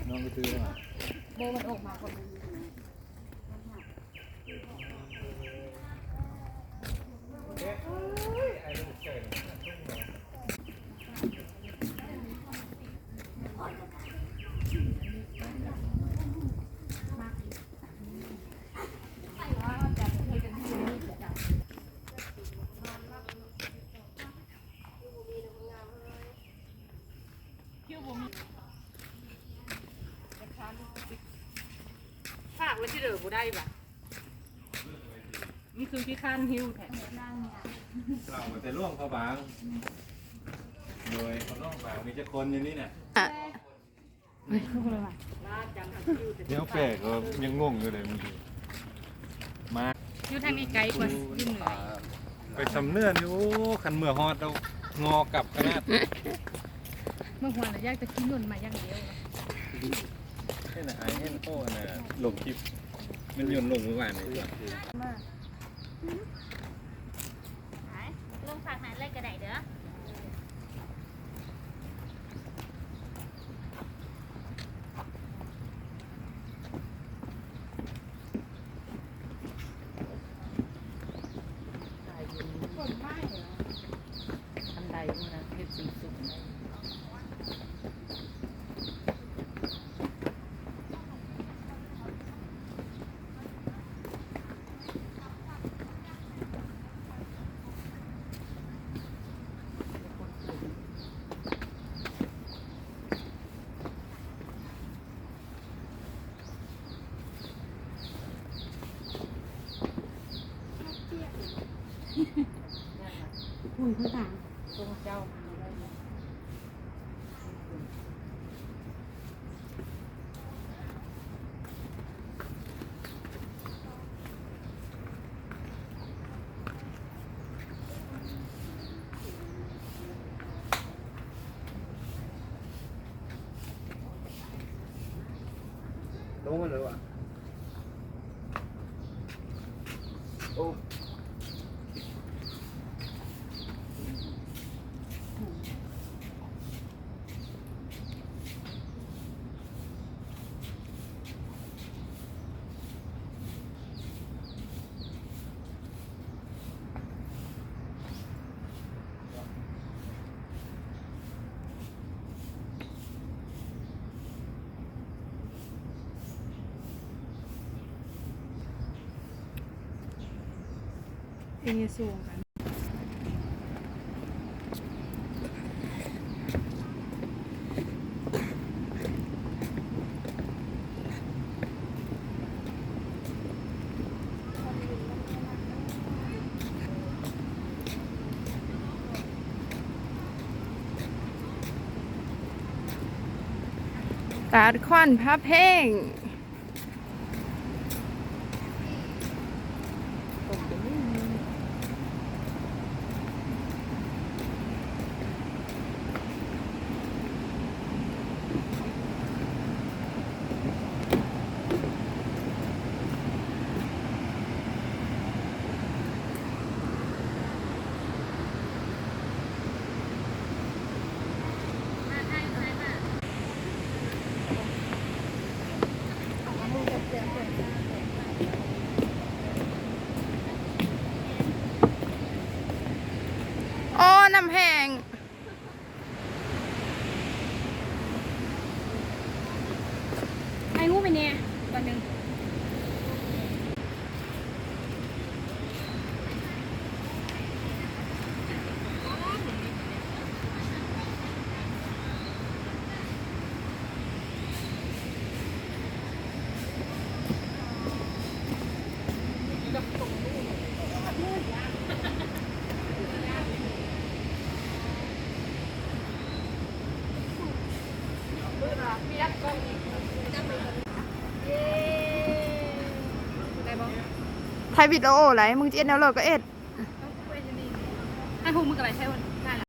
ນ້ອງໄປຊື້ມາ ໂບມັນອອກມາກ່ອນ. ຝາກໄວ້ທີ່ເດີບໍ່ໄດ້ບະ? ມີຄືຂີ້ຄ້ານຫິ້ວແທ້. ເຮົາມາແຕ່ຫຼວງພະບາງ ໂດຍຄົນຫຼວງພະບາງມີຈັກຄົນຢູ່ນີ້ນະ? ແນວແປກກໍຍັງງົງຢູ່ເດ້ ມາ ຢູ່ທາງນີ້ໄກກວ່າຢູ່ເໜືອ ໄປຊຳເໜືອນີ້. ໂອ້ ຄັນເມືອຮອດແລ້ວງໍກັບຂະໜາດ ເມືອຮອດແລ້ວຢາກແຕ່ຂີ່ຍົນມາຢ່າງດຽວ. ເຫັນອາຍເຫັນໂຄນະ ລົງຄລິບ ມັນຍົນລົງມື້ວານນີ້ຕົວະ. ໄປ ລົງພາກນັ້ນເລີຍກໍໄດ້ເດີ. ອັນໃດມັນເຮັດສູງໆໄດ້. ລົງມາເລີຍຫວາ? ໂອ້. ເອີ ສູງກັນ. ຕາດຂວັນພະເພັງ. ໂອ້ ນ້ຳແຫ້ງ. ຖ່າຍຮູບໃຫ້ແດ່ ຕອນໜຶ່ງ. ໄດ້ບໍ່? ຖ່າຍວິດີໂອໄດ໋ ມຶງຈະເຮັດແນວໃດກໍເຮັດ. ໃຫ້ພວກມຶງກໍໄດ້ໃຊ້ ໄດ້ລະ.